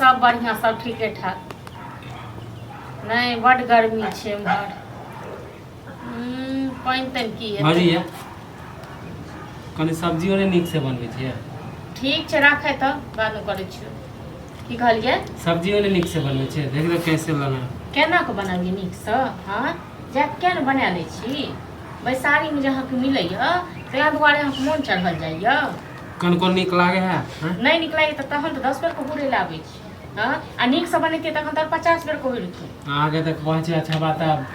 सब बढ़िआँ, सब ठीके ठाक। नहि, बड्ड गर्मी छै एम्हर। पानि तानि की हेतै? भौजी ये, कनि सब्जियो नहि नीक से बनबै छियै। ठीक छै, राखै तऽ बादमे करै छियौ। की कहलियै? सब्जियो नहि नीक से बनबै छियै, देख देख कैसे बना। केना कऽ बनाबियै नीकसँ? हँ, जा किया ने बना लै छी? बैसारीमे जे अहाँके मिलैए, ताहि दुआरे अहाँके मोन चढ़ल जाइए। कनको नीक लागे है, हँ? नहि नीक लागै तऽ तहन तऽ 10 बेर कऽ हुरै लए आबै छी। हँ, आ नीकसँ बनेतियै तखन तऽ 50 बेर कऽ हुरतै। अहाँके तऽ कहै छै अच्छा बात आब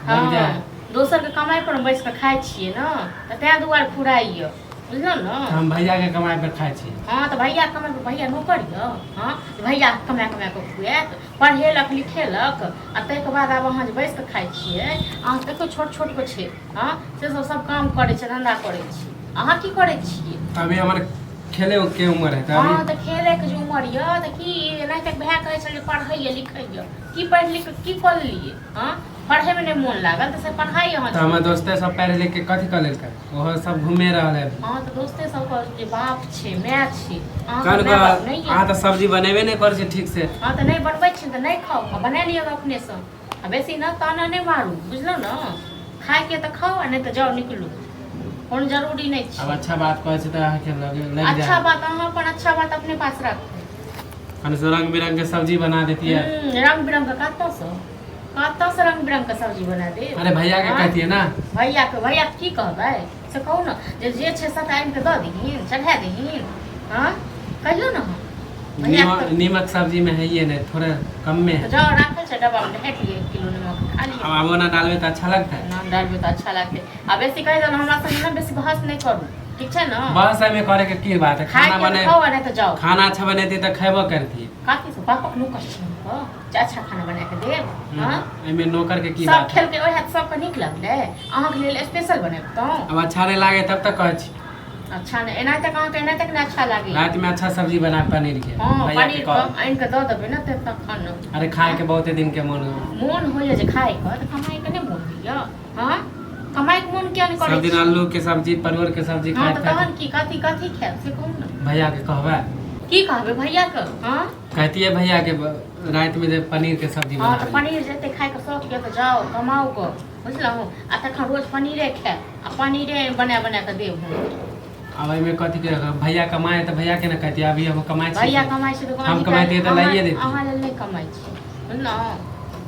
लग जाए। हँ, दोसरके कमाइ पर बैस कऽ खाइ छियै ने, तऽ ताहि दुआरे फुराइए, बुझलहुँ ने? हम भैयाके कमाइ पर खाइ छी। हँ, तऽ भैया कमाइ पर, भैया नौकर यऽ? हँ, भैया कमा कमा कऽ खुआएत, पढ़ेलक लिखेलक, आ ताहिके बाद आब अहाँ जे बैस कऽ खाइ छियै। अहाँ देखियौ, छोट छोट कऽ छै। हँ, से सब सब काम करै छै, धन्धा करै छै। अहाँ की करै छियै? अभी हमर खेले के उम्र है तऽ हँ, अभी तऽ खेलैके जे उमर यऽ तऽ की एनाहिते भाय कहै छलै जे पढ़ैए लिखैए? की पढ़ि लिख कऽ की कऽ लेलियै? हँ, पढ़ैमे नहि मोन लागल तऽ से पढ़ाइ अहाँ तऽ हमर दोस्ते सब पढ़ि लिख के कथी कऽ लेलकै? ओहो सब घूमे रहल है अभी। हँ, तऽ दोस्ते सबके जे बाप छै, माय छै, अहाँके कन माय बाप नहि अहाँ यऽ? तऽ सब्जी बनेबे नहि करै छी ठीक से। हँ, तऽ नहि बनबै छी तऽ नहि खाउ, आ बना लिअ अपनेसँ। आ बेसी ने ताना नहि मारू, बुझलहुँ ने? खायके तऽ खाउ, आ नहि तऽ जाउ, निकलू, कोनो जरूरी नहि आब छै। अच्छा बात कहै छी तऽ अहाँके लगे लागि अच्छा जाए। बात अहाँ अपन अच्छा बात अपने पास राखू। कनि से रंग बिरंग के सब्जी बना देतियै। रंग बिरंग के कतऽसँ, कतऽसँ रंग बिरंग के सब्जी बना देब? अरे, भैया के आँय? कहतियै ने। भैयाके, भैयाके की कहबै से कहू ने, जे जे छै सबटा आनि कऽ दऽ दहीन, चढ़ा दहीन। हँ, कहियौ ने अहाँ भैयाके। नीमक नीमक सब्जी में है ये नहीं, थोड़ा कम में तऽ है। जाउ, राखल छै डब्बामे, ढाँटि लिअ, 1 किलो नमक खा लिअ। अब आबो ना डालबे तऽ अच्छा लगता है। नाम डालबै तऽ अच्छा लगतै। आ बेसी कहि देलहुँ, हमरा संगे ने बेसी बहस नहि करू, ठीक छै ने? बस, एहिमे करे के की बात है? खाना खायके बने तऽ खाउ, आ नहि तऽ जाउ। खाना अच्छा बनेती तऽ खेबो करती। काकी से बापक नौकर छी हम जे अच्छा खाना बना कऽ देब? हँ? एहिमे नौकर के की सब बात है? खेलकै, ओएह सबके नीक लगलै? अहाँके लेल स्पेशल बनेबतहुँ? अब अच्छा नहीं लागे तब तक कहै छी। अच्छा नहि, एना तक अहाँके एना तक नहि अच्छा लागै। रात में अच्छा सब्जी बना पनीर के। हँ, भैया के पनीर कह। के आनि कऽ दऽ देबै ने तऽ तखन। अरे, खाए के बहुते दिन के मन हो। मोन होइए जे खायके, तऽ कमाइके नहि मोन होइए? हँ, कमाइके मोन किया नहि करै सब दिन छी? आलू के सब्जी, परवल के सब्जी हँ, खाइत तऽ खाइत। तहन की कथी कथी खायब से कहू ने। भैया के कहबै। की कहबै भैयाके? हँ? कहतियै भैया के रात में जे पनीर के सब्जी हँ, बना तऽ देली। पनीर जते खायके शौक यऽ तऽ जाउ, कमाउ कऽ, बुझलहुँ? आ तखन रोज पनीरे खायब आ पनीरे बना बना कऽ देब हम। आब एहिमे कथी के? भैया कमाए तऽ भैया के ने कहतियै। अभी हम कमाइ छी। भैया कमाइ छै तऽ हम कमाइतियै तऽ लाइए देतियै। अहाँ लेल नहि कमाइ छी, बुझलहुँ?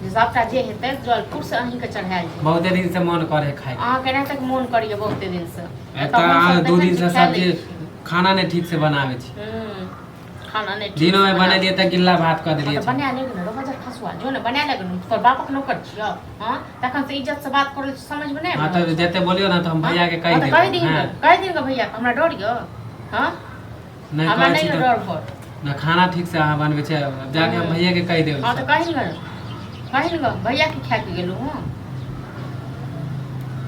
जे सभटा जे हेतै, जल फूट अहीँके चढ़ायल जाय। बहुते दिन से मन करे है खाए के। अहाँके एना तक मोन करैए बहुते दिनसँ। एक तऽ अहाँ 2 दिन से सब्जी खाना नहि ठीक से बनाबै छी। खाना नहि ठीक दिनो से में बनाबै। बनेलियै तऽ गिल्ला भात कऽ हँ, देलियै। तऽ बना लेब ने, रोज खसुआ जो ने बना लेब ने। तोर बापक नौकर छियौ? हँ, तखन से इज्जत से बात करल समझमे नहि हँ, आबि तऽ रहल छौ? जते बोलियौ ने तऽ हम भैया के कहि हँ, तऽ कहि देब। दही। हँ। कहि दिन भैया के, हमरा डर यऽ? हँ? नहि हमरा कहै नहि छी यऽ तऽ डर भर। ने खाना ठीक से अहाँ बनबै छै, जाके हम भैया के कहि देब। हँ, तऽ कही ने, कही ने भैया के खा के गेलहुँ हँ,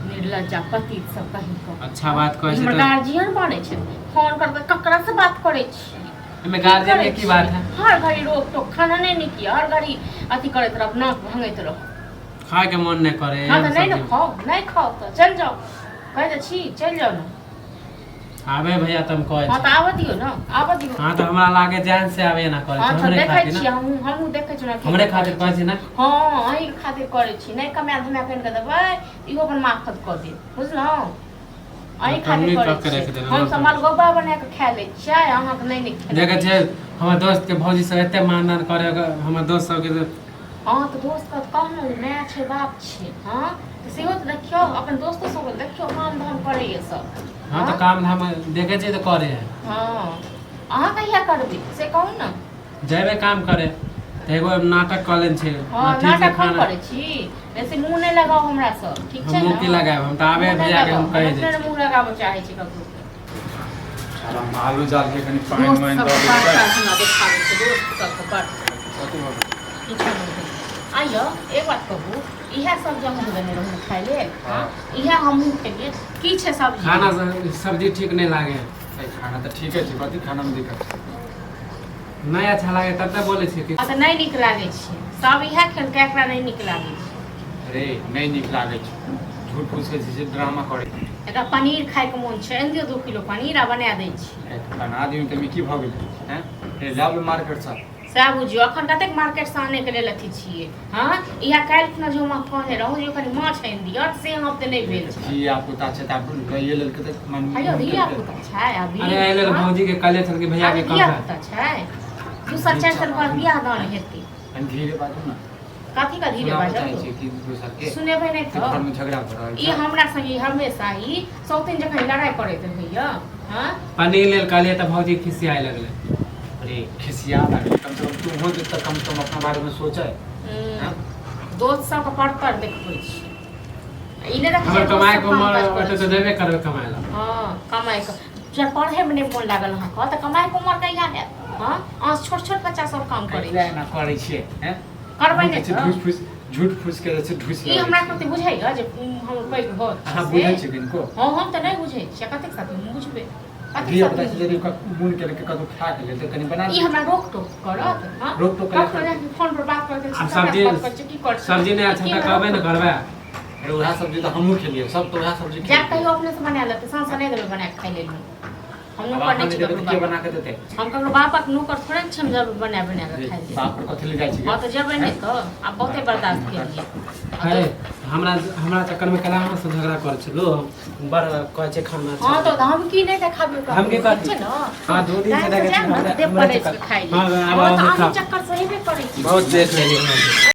निर्लज्जा पति सब कहीं कऽ। अच्छा बात कहै छै हमर तऽ गार्जियन बनै छै, फोन करबै, ककरा से बात करै छी? एहिमे गार्जियन के की बात है? हर घड़ी रोक टोक, खाना नहि नीक यऽ, हर घड़ी अथी करैत रहब, नाक भंगैत रहब। खाय के मन नहि करे। हँ, तऽ नहि ने खाउ, नहि खाउ तऽ चलि जाउ, कहै तऽ छी, चलि जाउ ने। आबे भैया तऽ हम कहै हँ, तऽ छी। आबऽ दियौ ने, आबऽ दियौ। हँ, तऽ हमरा लागे जान से आबे एना करै हँ, छै। तऽ हमरे देखै खातिर छियै ने। हमहूँ, हमहूँ देखै छी ने की हमरे खातिर कहै छी ने। हँ, अहीँके खातिर करै छी। नहि कमा धमा कऽ आनि कऽ देबै, इहो अपन माफत कऽ देब, बुझलहुँ? अहीं तऽ खातिर हमही करै कऽ के छियै। राखि देलहुँ। हम सब मलगोबा बना कऽ खा लै छियै, अहाँके नहि नीक खेनाइ। देखै छियै, हमर दोस्त के भौजी सब एते मानदान करे, हमर दोस्त सबके तऽ हँ, तऽ दोस्तके तऽ कहलहुँ जे माय छै, बाप छै। हँ, तऽ सेहो तऽ देखियौ, अपन दोस्तो सबके देखियौ, काम धाम करैए सब। हँ, तऽ काम धाम देखै छियै तऽ करे है। हँ, अहाँ कहिया करबै से कहू ने। जेबै काम करे तऽ एगो नाटक कऽ लेने छै। हँ, ठीक से नाटक हम खाना करै छी? बेसी मुँह नहि लगाउ हमरासँ, ठीक हम छै मुँह ने? की लगायब? हम तऽ आबे मुँह नहि भैया के हम लगाउ, कहि हम दै अपने छी। मुँह लगाबऽ चाहै छी ककरो। साला आलू जाल के कनि पानि दोस्त वानि सबके दऽ बड़ देबै। हमरा देखाबै छै दोस्त सबके बड़। कथी भऽ गेल? किछो नहि भेल। आइयो एक बात कहू, इएह सब जे अहूँ देने रहूँ खाइ लेल? हँ, इएह हमहूँ खेलियै। की छै सब्जी? खाना सब्जी ठीक नहि लागे है। ए, खाना तऽ ठीके छै, कथी खानामे दिक्कत छै? नहि अच्छा लागे तब तऽ बोलै छियै कि हँ, तऽ नहि नीक लागै छै, सब इएह खेलकै, एकरा नहि नीक लागै छै। अरे, नहि नीक लागै छै, झूठ फूस के जे छै ड्रामा करै। एकरा पनीर खायके मोन छै, आनि दियौ 2 किलो पनीर आ बना दै छी। ए, बना दियौ तऽ की भऽ गेलै? हैं, हे, लाउ मार्केटसँ। सएह बुझियौ। अखन कतेक मार्केटसँ आनैके लेल अथी छियै। हँ, इएह काल्हि खुना जे हम अहाँ कहने रहौं जे कनि माछ आनि दिअ, से हम तऽ नहि भेल छै। धिया पुता छै तऽ आब लइए लेलकै तऽ मन अयो धिया पुता छै अभी? अरे एहि लेल हँ? भौजी के कहले छल कि भैया के अभी धिया कहबै। पुता छै, 2 साल 4 साल बाद बियाह दान हेतै। कनि धीरे बाजू ने। कथी का धीरे सुनाबऽ बाजब? चाहै छियै कि दोसर के सुनेबै नहि तऽ तऽ घरमे झगड़ा भऽ रहल ई छै। हमरा संगे हमेशा ई सौतिन जखन लड़ाइ करैत रहैया। हँ। पनीर लेल कहलियै तऽ भौजी खिसियाए लगलै। अरे खिसिया लागलै, कम से कम तू हो तऽ कम से कम अपना बारेमे सोचै। हम्म, दोस्त सबके परतर देखबै छी, ई नहि देखै हमर छियै दोस्त कमाइ सब के काम उमर काज करै ओते तऽ छै। देबे करबै कमाइ लए। हँ, कमाइ के जब पढ़ैमे नहि मोन लागल अहाँके तऽ कमाइ के उमर कहिया हैत? हँ, अहाँ छोट छोट बच्चा सब काम करै कथी लए छै। एना करै छियै हैं? करबै नहि छै तऽ झूठ फूस, झूठ फूस के जे छै ढूस। ई हमरा कते बुझैया जे हमर पैघ होत अहाँ से? बुझै छियै किनको? हँ, हम तऽ नहि बुझै छियै। कतेक साथ हम बुझबै? कतेक धिया साथ पुता छै, यदि ओकर मोन केलकै कतहु खाके लेल तऽ कनि बना ई हमरा रोक टोक करत? हँ? रोक टोक करै। कखनो जाके फोन पर बात करैत आब छी, सब्जी बात करै छी, की करै छी? सब्जी नहि अच्छा की तऽ हमरा कहबै ने रोक टोक? करबै। अरे उएह सब्जी तऽ हमहूँ खेलियै, सब तऽ उएह सब्जी जा खेलियै। कहियो अपने से बना लेतै, साँझ से नहि देबै बना के खाइ लेल। हम आब नौकर अहाँ नहि छी नहि देबै ककरो तऽ के बाप। बना के देतै? हम ककरो बापक नौकर थोड़े ने छी, हम जब बना बना के खाइ लेब। बाप पर कथी लए जाइ छी? हँ, तऽ जेबै नहि तऽ? आब बहुते बर्दाश्त केलियै। है हमरा हमरा चक्करमे कला अहाँ से झगड़ा करै छलू, बड़ कहै छै खाना। हँ, तऽ हम की नहि देखाबियौ ककरो? हम की ठीक छै ने? हँ, 2 दिन से टाइम से देखै जायब ने छी तऽ देब हमरा पड़ै चक्कर। छै खाइ हँ, लेल। आब हँ, तऽ अहाँ अहूँ खाउ। चक्कर से हेबे करै छै। बहुत देख लेलियै अहाँके।